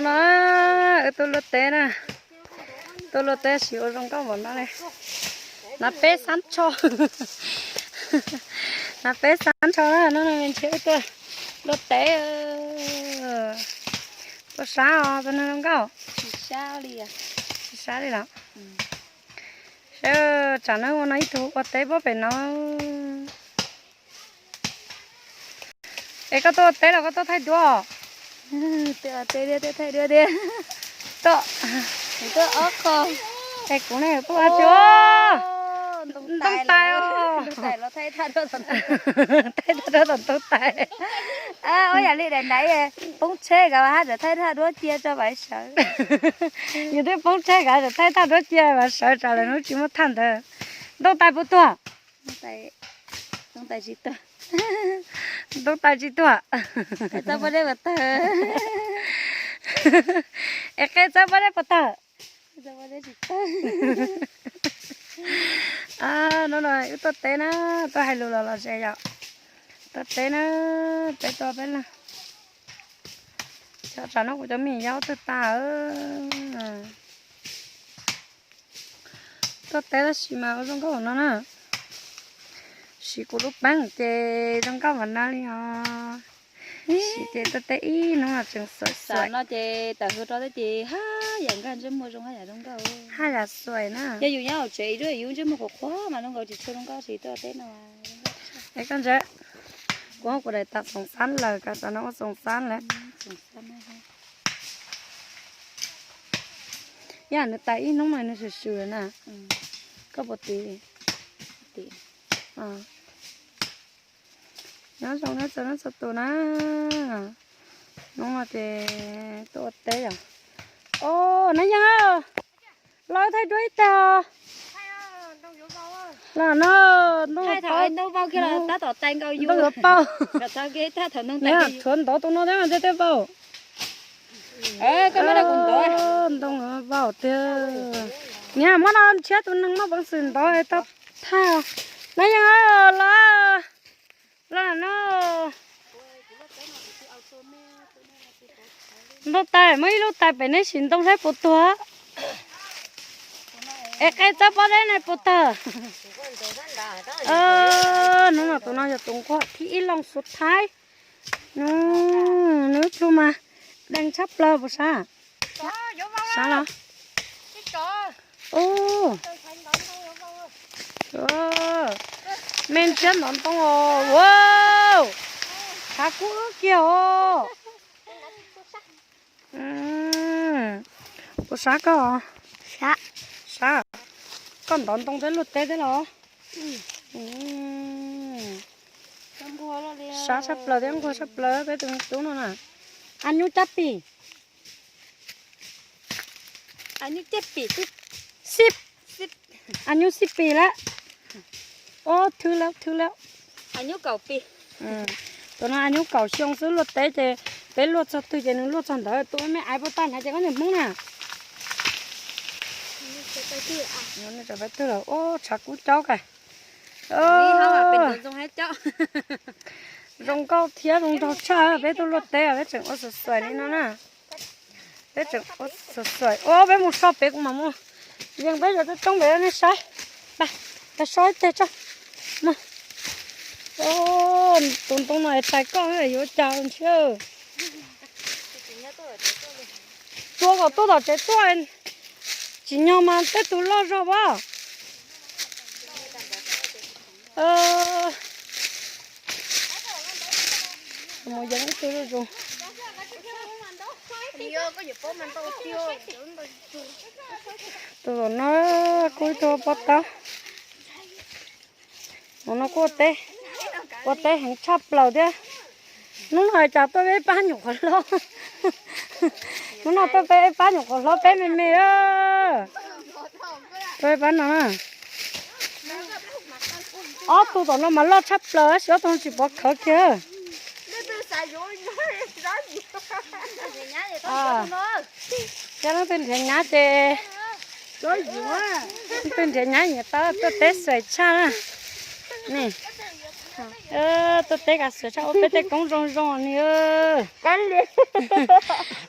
No, wb tuaj luaj teb na, tuaj luaj teb sim ua zoo nkauj npaum no li. Na peb xab ntsho, na peb xab ntsho na, no me ntshe wb tuaj luaj teb. Tuaj sab os, tuaj nug zoo nkauj. Tsis sab li los? Saib, tsam no ua no ib tug ua teb pob pem no. Es koj tuaj ua teb los koj tuaj thaij duab? Tuaj ua teb thiab tuaj thaij duab thiab. Tuaj, tuaj ob qho. Es kuv ne tuaj ua teb. Ntoo tais os. Thaij thaj duab tom ntoo tais. Ua yam li daim ntawd, poob tsheb kav haj tseem thaij thaj duab cia tso vam sawv. Yus twb poob tsheb kav tseem thaij thaj duab cia vam sawv tsam lawv hnub tsis muaj thaj ntawd. Ntoo tais puas tuag? Ntoo tais tsis tuag. Ntoo tais tsis tuag. Txawb pob zeb puas tawg? Es qe txawb pob zeb puas tawg? No no wb tuaj teb na, tuaj hais lus los los ze yom. Tuaj teb na, peb tuaj peb leeg. Cov tsam no kuv cov me nyuam yaus twb tas. Tuaj teb tab sis mas ua zoo nkauj no na. Siv kuv lub peeb ces zoo nkauj npaum no li os. Siv ces tuaj teb ib hnub tseem xuaim xuaim no ces tawm hws rau teb ces haj yam nkag ntsej muag zoo haj yam zoo nkauj. Haj yam xuaim na. Yog yus nyob hauv tsev ib lub yus ntsej muag qhuav qhuav mas zoo nkaus tsis tshua zoo nkauj tsis tuaj teb no. Es koj ntse, kuv kuv daim tas xoom xab lawm, koj tsam no ua xoom xab lawm. Yam nws tas ib hnub mas nws swm swm na. Koj puas tiv? Nyob zoo na txhua leej txhua tus na. Hnub no ces tuaj ua teb yom. Os, Nab Yeej, los thaij duab ib tag. Los no, ntoo yuav paub. Tshuav ntov tus no thiab mas thiaj paub. Ntoo yuav paub tiag. Niam, muab no ntshiab tus neeg muaj peev xwm ntov tau thaj. Nab Yeej, los, los no. Ntoo tais, muaj ib lub tais pem neb sim ntoo saib puas tuag. Es qe txawb pob zeb ne puas tawg? Hnub no tus no yog tus nquag thib ib loo xuv thaib. Nws ib plhu mas deeg tshaj plaws puas sab? Sab los? Me ntshiab ntov ntoo os. Tshav kub kiag os. Puas sab koj? Sab. Koj ntov ntoo thiab luaj teb thiab los? Sab tshaj plaws thiab nquag tshaj plaws peb tus me tub no na. Anyuj cab pim. Anyuj cab pim. Xib. Anyuj xib pim lawm. Ob thwb lawm, thwb lawm. Tus no anyuj kaum xyoo xwb, luaj teb ces peb luaj txog twg ces nws luaj txog ntawd. Tus me me aiv puas tag hnav ces koj niam Hmoob na. Ub, tshav kub caub kawg. Zoo nkauj thiab zoo nraug tshaj, peb tuaj luaj teb peb tseem ua xuaim xuaim li no na. Peb tseem ua xuaim xuaim, ua peb mus so pem kuv mam mus. Yeej peb yuav coob coob pem nej saib. Pab so ib teg tso. Tus ntoo no es tais koj yuav cas ntshiab. Tua kom tuaj tom tsev tuaj, tsim nyog mas tej tus loj zog as. Mus yees ib tug zuj zus. Tus no kuj ib tug pob taub. Tus no kuj ua teb, ua teb heev tshaj plaws thiab. Hnub no cas tuaj peb pab nyuam qhuav hlob. Hnub no tuaj peb pab nyuam qhuav hlob peb me me. Tuaj pab no na. Ob tug tom no mas loj tshaj plaws tab sis ob tug tsis pov khawv kiag. Yog leej twg nrhiav nyab ces, leej twg nrhiav nyab nyiam tau tuaj teb xwm tshaj na. Tuaj teb kav xwam tshaj ua peb tej koob zoo zoo ni.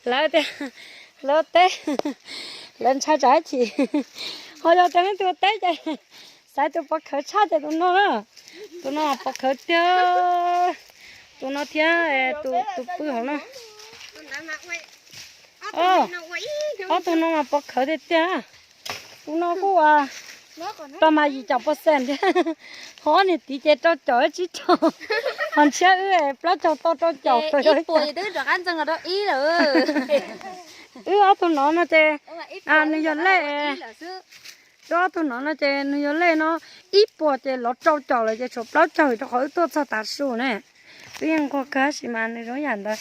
Lawv tias, lawv teb, lawv ntshai tsam ib chim ho yog tias leej twg teb ces xaiv tus pov khawv tshaj ces tus no na. Tus no pov khawv tiag. Tus no thiab tus pw hauv no. Ob tug no mas pov khawv tiag tiag. Tus no kuj tau mas yim caum percent thiab. Ho ob niag tid ces rau caum tsib caug. Ho ntshiab wb plaub caug tau rau caum. Wb ob tug no no ces nws yog lej, wb ob tug no no ces nws yog lej no ib puas ces lov rau caum lawm ces tshuav plaub caug rau qhov wb tuaj txog tav su ne. Wb yeej nquag kawg tab sis mas nws zoo yam ntawd.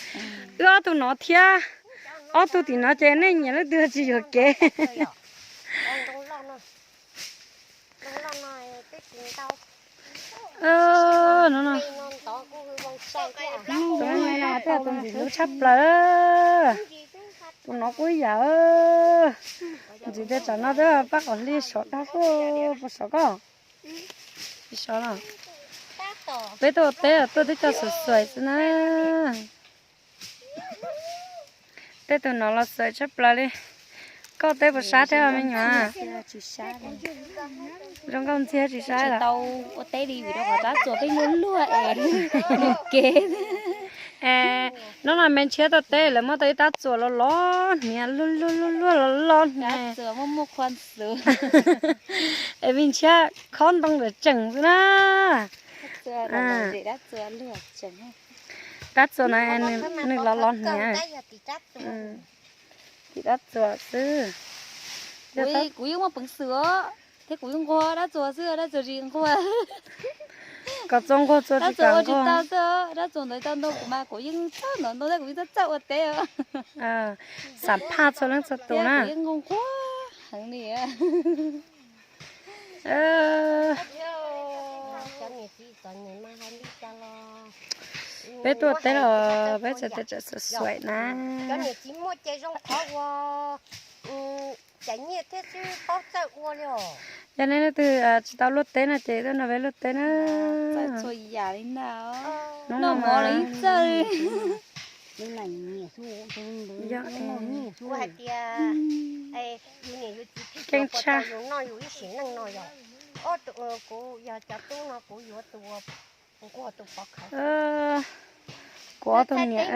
Wb ob tug no thiab ob tug tim no ces nej nyiam leej twg tsis yuam kev. No, tus ntxim hlub tshaj plaws. Tus no kuj yam ntxim tiag, tsam no twb pab qhov hli sov dab huv puas sov koj? Tsis sov los? Peb tuaj ua teb tuaj tib co xuav xuaim xwb na. Tej tus no los xuaim tshaj plaws li. Koj teb puas sab thiab me nyuam? Zoo nkauj ntxiag tsis sab los? Tau ua teb li vim rau qhov rab txuas peb luag luag es nws kev. Hnub no me ntshiab tuaj teb lawv muab tau ib rab txuas los los hniav luag luag luag luag los los hniav. Es me ntshiab khob ntoo lawm tseem xwb na. Rab txuas no nws los los hniav. Tim rab txuas xwb. Kuv yeej muaj peev xwm os, thiab kuv yeej nquag dab txuas xwb, dab txuas tsis nquag. Kom txuas nquag txuas tsis kam nquag xwb. Dab txuas ntawd tau ntau kuv mas kuv yeej txawj ntau ntau thiab kuv yeej txawj txawj ua teb. Xam phaj txhua leej txhua tus na. Kuv yeej nquag nquag heev li. Peb tuaj teb los peb txawm tias txawm xuaim xuaim na. Yog nej leej twg tsis tau luaj teb no ces tuaj nrog peb luaj teb na. Hnub no mas keeb tshaj. Kuv ob tug niam,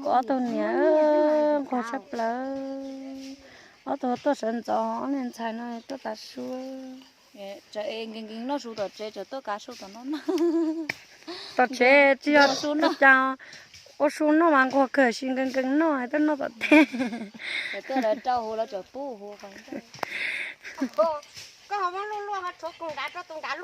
kuv ob tug niam nquag tshaj plaws. Ob tug tuaj sawv ntxov, ob niag ntxhais no tuaj tav su. Nkees nkees noj su tom tsev, tuaj kav su tom no noj. Tom tsev tsis yog tuaj cas, ua su noj mas nquag kawg, sis nkees nkees noj tuaj noj tom teb. Tuaj lawv rau huv los tseem pub huv. Koj ho muab luaj luaj ho tshuav tus nrad rau tus nrad